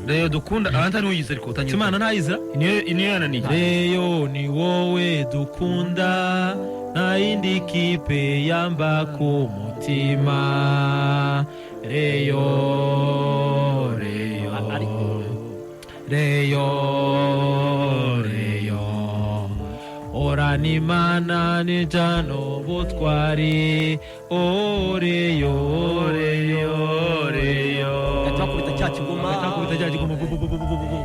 Rayon dukunda, ahandi ari uyizi, ariko utangira. Imana ntayizira. Niyo yananiye. Rayon ni wowe dukunda, nta yindi kipe yamba ku mutima. Rayon, Rayon, Rayon, Rayon, horana Imana n'ijana ubutwari, o Rayon, Rayon, Rayon. Gahita bakubita cya kigoma. Bagahita bakubita cya kigoma, bu, bu, bu, bu, bu, bu, bu.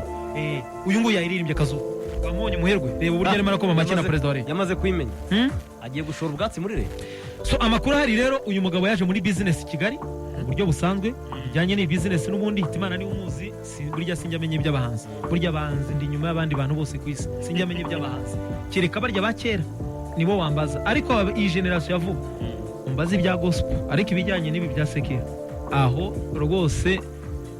Uyu nguyu yayiririmbye akazuba wamubonye umuherwe. Reba uburyo arimo arakoma amashyi na perezida wa leta. Yamaze kuyimenya. Hmm? Agiye gushora ubwatsi muri leta. So amakuru ahari rero, uyu mugabo yaje muri business i Kigali mu buryo busanzwe bijyanye n'iyi business n'ubundi. Hitimana niwe umuzi. Si burya sinjya amenya iby'abahanzi. Burya abahanzi ndi inyuma y'abandi bantu bose ku isi. Sinjya amenya iby'abahanzi kereka barya ba kera nibo wambaza, ariko iyi generation ya vuba umbaza ibya gospel, ariko ibijyanye n'ibi bya secular aho rwose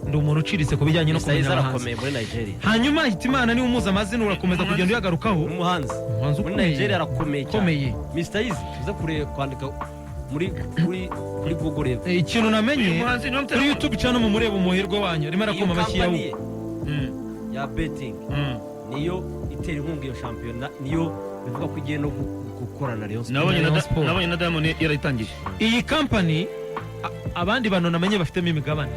ndi umuntu uciriritse ku bijyanye no Mr. kumenya Eazi abahanzi. arakomeye muri Nigeria. Hanyuma Hitimana niwe umuzi, amazina urakomeza kugenda uyagarukaho. Umuhanzi. Umuhanzi muri ukomeye. Nigeria arakomeye cyane. Ukomeye. Mr. Eazi tuze kure kwandika muri kuri Google reba. Ikintu namenye Uyu muhanzi niwe kuri YouTube channel, mu mureba umuherwe wanyu arimo arakoma Iyo amashyi yawe. company ye ya betting niyo itera inkunga iyo shampiyona, niyo bivuga ko igiye no gukorana na Rayon Sports. Nabonye na Rayon Sports. Nabonye na Diamond yarayitangije. Iyi company abandi bantu namenye bafitemo imigabane,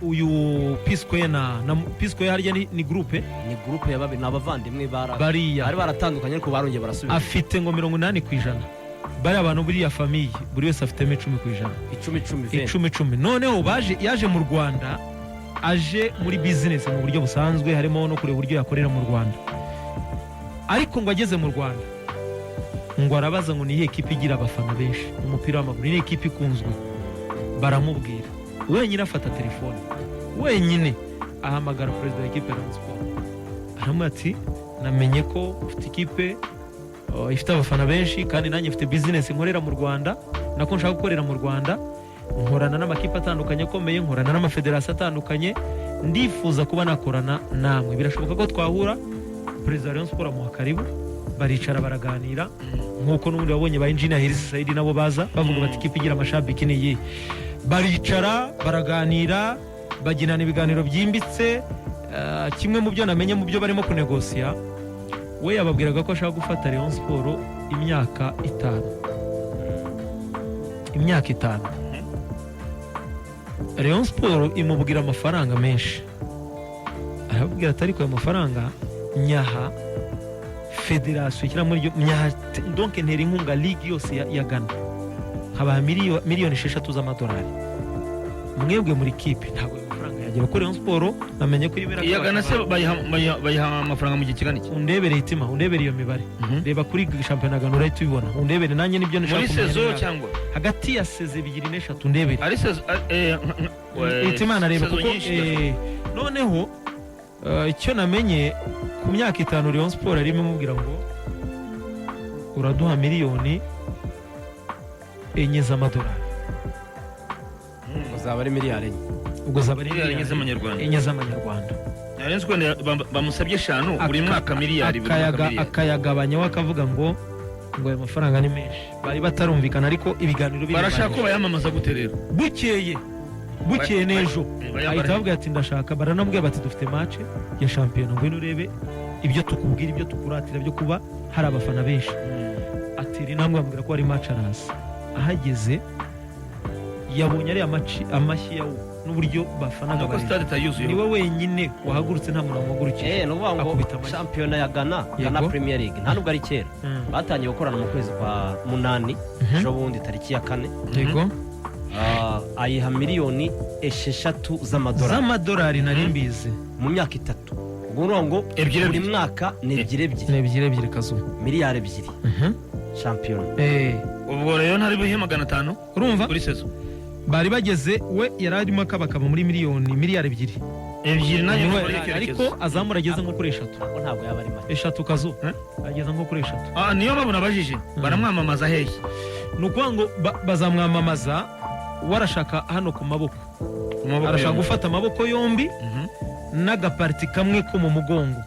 uyu P-Square na P-Square harya ni groupe. Ni groupe ya babiri, ni abavandimwe bara Bariya. bari baratandukanye ariko barongeye barasubira. Afite ngo 80%. Bariya bantu buriya famille, buri wese afitemo 10%. 10 10, 20. 10 10. Noneho baje, yaje mu Rwanda aje muri business mu buryo busanzwe, harimo no kureba uburyo yakorera mu Rwanda. Ariko ngo ageze mu Rwanda ngo arabaza ngo ni iyihe kipe igira abafana benshi mu mupira w'amaguru, ni iyihe kipe ikunzwe? Baramubwira. Wenyine afata telefone, wenyine ahamagara perezida wa ekipe ya Rayon Sports, aramubwira ati: "Namenye ko ufite ikipe ifite abafana benshi, kandi nanjye mfite business nkorera mu Rwanda, nako nshaka gukorera mu Rwanda. Nkorana n'amakipe atandukanye akomeye, nkorana n'amafederasiyo atandukanye, ndifuza kuba nakorana namwe. Birashoboka ko twahura?" Perezida wa Rayon Sports amuha karibu, baricara baraganira, nk'uko n'ubundi wabonye ba Engineer Hersi Said nabo baza bavuga bati: "Ikipe igira amashabiki ni iyi." Baricara baraganira, bagirana ibiganiro byimbitse. Kimwe mu byo namenye mu byo barimo kunegosiya, we yababwiraga ko ashaka gufata Rayon Sports imyaka 5, imyaka 5. Rayon Sports imubwira amafaranga menshi, arababwira ati: "Ariko ayo mafaranga nyaha federasiyo ishyira muri nyaha, donc ntera inkunga ligue yose ya Ghana, nkabaha miliyoni 6 z'amadolari. Mwebwe muri kipe ntabwo ayo mafaranga yagera kuri Rayon Sports." Namenye ko irimo Iya Ghana se bayiha amafaranga mu gihe kingana iki? Undebere itima, undebere iyo mibare. Reba kuri shampiyona Ghana urahita ubibona. Undebere nanjye nibyo nshaka Muri kumenya saison nimba- cyangwa Hagati ya saison ebyiri n'eshatu, ndebere. Ari saison Hitimana reba saison kuko nyinshi. Noneho icyo namenye, ku myaka 5 Rayon Sports yarimo imubwira ngo: "Uraduha miliyoni 4 z'amadolari." Ngo zaba ari miliyari 4. Ubwo zaba ari Miliyari 4 z'amanyarwanda. 4 z'amanyarwanda. Nari nzi ko wenda bamusabye 5 buri mwaka, miliyari buri mwaka, miliyari. Akayagabanya we akavuga ngo ayo mafaranga ni menshi. Bari batarumvikana, ariko ibiganiro biri Barashaka ko bayamamaza gute rero? Bukeye n'ejo Bayambara ahita ababwira ati: "Ndashaka." Baranamubwira bati: "Dufite match ya shampiyona, ngwino urebe ibyo tukubwira, ibyo tukuratira byo kuba hari abafana benshi." Atera intambwe, bamubwira ko hari match, araza. Ahageze yabonye ariya amashyi yawo n'uburyo bafanaga Nuko bareba. stade itayuzuye. Niwe wenyine wahagurutse, nta muntu wamuhagurukije. Ni ukuvuga ngo Akubita amashyi. shampiyona ya Ghana, Ghana Premier League, nta nubwo ari kera batangiye gukorana, mu kwezi kwa munani ejo bundi tariki ya 4. Ayiha miliyoni 6 z'amadolari. Z'amadolari, nari mbizi. Mu myaka 3, ubwo ni ukuvuga ngo Ebyiri buri ebyiri. mwaka ni ebyiri ebyiri. Ni ebyiri ebyiri kazuba. Miliyari 2 shampiyona. Ubwo rero ntari buhe 500 Urumva kuri saison. Bari bageze, we yari arimo akabakaba muri miliyoni, miliyari 2. Ebyiri nanjye Niwe- muri icyo Ariko cyerekezo. azamura ageze nko kuri 3. Ntabwo yaba ari make. 3 kazu. Eh? Ageze nko kuri 3. Ah, niyo mpamvu nabajije baramwamamaza hehe. Ni ukuvuga ngo bazamwamamaza, we arashaka hano ku maboko. Ku maboko Arashaka yombi. gufata amaboko yombi n'agapariti kamwe ko mu mugongo.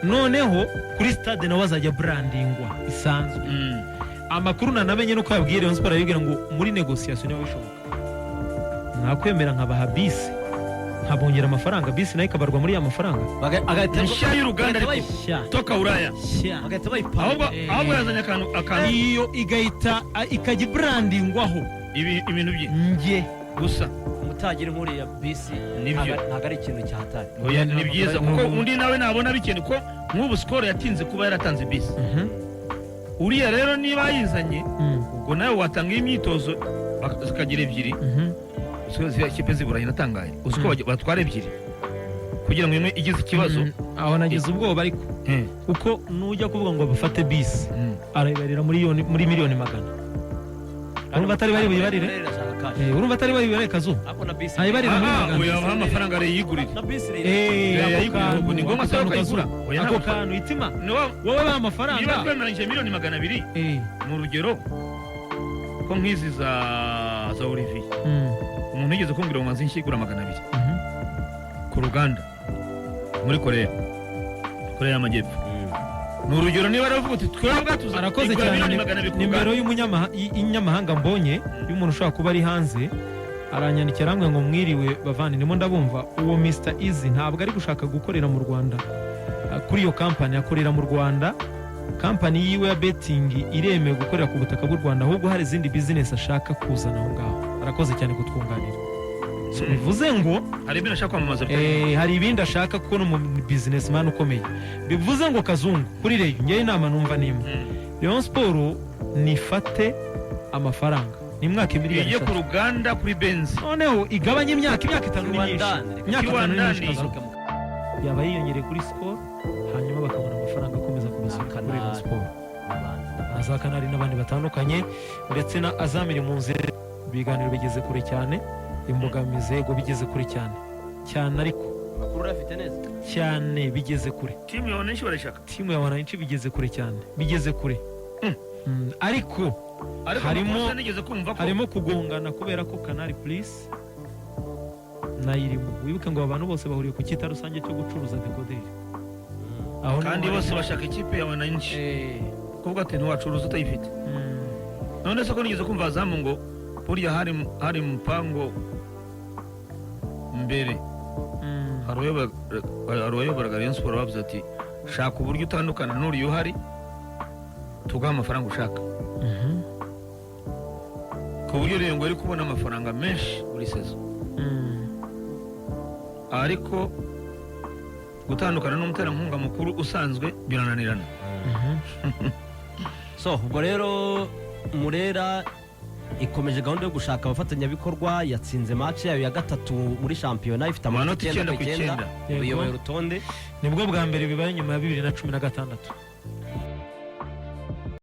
Noneho kuri stade nawe azajya brandingwa isanzwe. Amakuru nanamenye nuko yabwiye Rayon Sports, arabibwira ngo muri négociation niba bishoboka mwakwemera nkabaha bisi. Nkabongera amafaranga, bisi nayo ikabarwa muri ya mafaranga. Nshya y'uruganda bagahita ariko. Nshya. Toka Uraya. Nshya. Bagahita bayipanga. Ahubwo ahubwo yazanye akantu Iyo igahita ikajya ibrandingwaho. Ibintu bye Njye gusa. Umutagira inkuru ya bisi. Nibyo. Ntabwo ari ikintu cyahatari. Oya, ni byiza kuko undi nawe nabona bikeneye ko nk'ubu Skol yatinze kuba yaratanze bisi. Uriya rero niba yayizanye, ubwo nawe watanga imyitozo zikagira ebyiri. Ziriya kipe ziburayi natangaye, uzi ko batwara ebyiri kugira ngo imwe igize ikibazo. Aho nagize ubwoba ariko, kuko nujya kuvuga ngo bafate bisi, arayibarira muri miliyoni 100. Urumva atari bari buyibarire? Urumva atari bari buyibarire, Kazu? Ariko na bisi Ayibarira muri Ah, 100. oya, baha amafaranga arayigurira. Na bisi rero. Eh, Ako yayigurira kantu, ahubwo ni ngombwa ako se kantu, ko ayigura? Kazu. Oya, Ako ntabwo. kantu itima Niba wowe baha amafaranga. Niba twemeranyije miliyoni 200, ni urugero ko nk'izi za Olivier, umuntu yigeze kumbwira ngo nzi igura 200 ku ruganda muri Koreya y'Amajyepfo, ni urugero. Niba rero uvuga uti twebwe tuza Arakoze igura cyane. miliyoni 200 ku Nimero ruganda. Y'inyamahanga mbonye, y'umuntu ushobora kuba ari hanze, aranyandikira arambwira ngo: "Mwiriwe bavandi, ndimo ndabumva. Uwo Mr Easy ntabwo ari gushaka gukorera mu Rwanda. Kuri iyo kampani akorera mu Rwanda, kampani yiwe ya betting iremewe gukorera ku butaka bw'u Rwanda, ahubwo hari izindi business ashaka kuzana aho ngaho." Arakoze cyane kutwunganira. So, bivuze ngo Hari ibintu ashaka kwamamaza bitari hari ibindi ashaka kuko ni umu businessman ukomeye. Bivuze ngo Kazungu, kuri Rayon, ngewe inama numva nimwe: Rayon Sport nifate amafaranga ni imwaka miliyari ijye ku 3 ruganda kuri Benzi. Noneho igabanye imyaka 5 ni myinshi. Kiwandani, reka. Imyaka 5 ni myinshi. Kiwandani. Kazungu, yaba yiyongereye kuri Skol, hanyuma bakabona amafaranga akomeza kubasunika kuri Rayon Sport na za Canal n'abandi batandukanye, ndetse na Azam iri mu nzira. Ibiganiro bigeze kure cyane, imbogamizi yego bigeze kure cyane cyane, ariko Amakuru urayafite neza. cyane bigeze kure. Timu ya Wananchi barayishaka. Timu ya Wananchi bigeze kure cyane, bigeze kure. Ariko Ariko amakuru nigeze kumva ko harimo kugongana kubera ko Canal Plus nayo irimo. Wibuke ngo aba bantu bose bahuriye ku cyita rusange cyo gucuruza dekoderi aho niho kandi bose bashaka ikipe ya Wananchi, kuvuga ati ntiwacuruza utayifite. None se ko nigeze kumva Azam ngo burya hari mpango mbere, hari uwayoboraga Rayon Sport bavuze ati: "Shaka uburyo utandukana n'uriya uhari, tuguhe amafaranga ushaka," ku buryo Rayon ngo yari kubona amafaranga menshi buri saison. Ariko gutandukana n'umuterankunga mukuru usanzwe birananirana. So ubwo rero Murera ikomeje gahunda yo gushaka abafatanyabikorwa. Yatsinze match yayo ya gatatu muri shampiyona, ifite amanota Amanota 9 ku 9. 9 ku 9. Yego. Uyoboye urutonde. Nibwo bwa mbere bibaye nyuma ya 2016.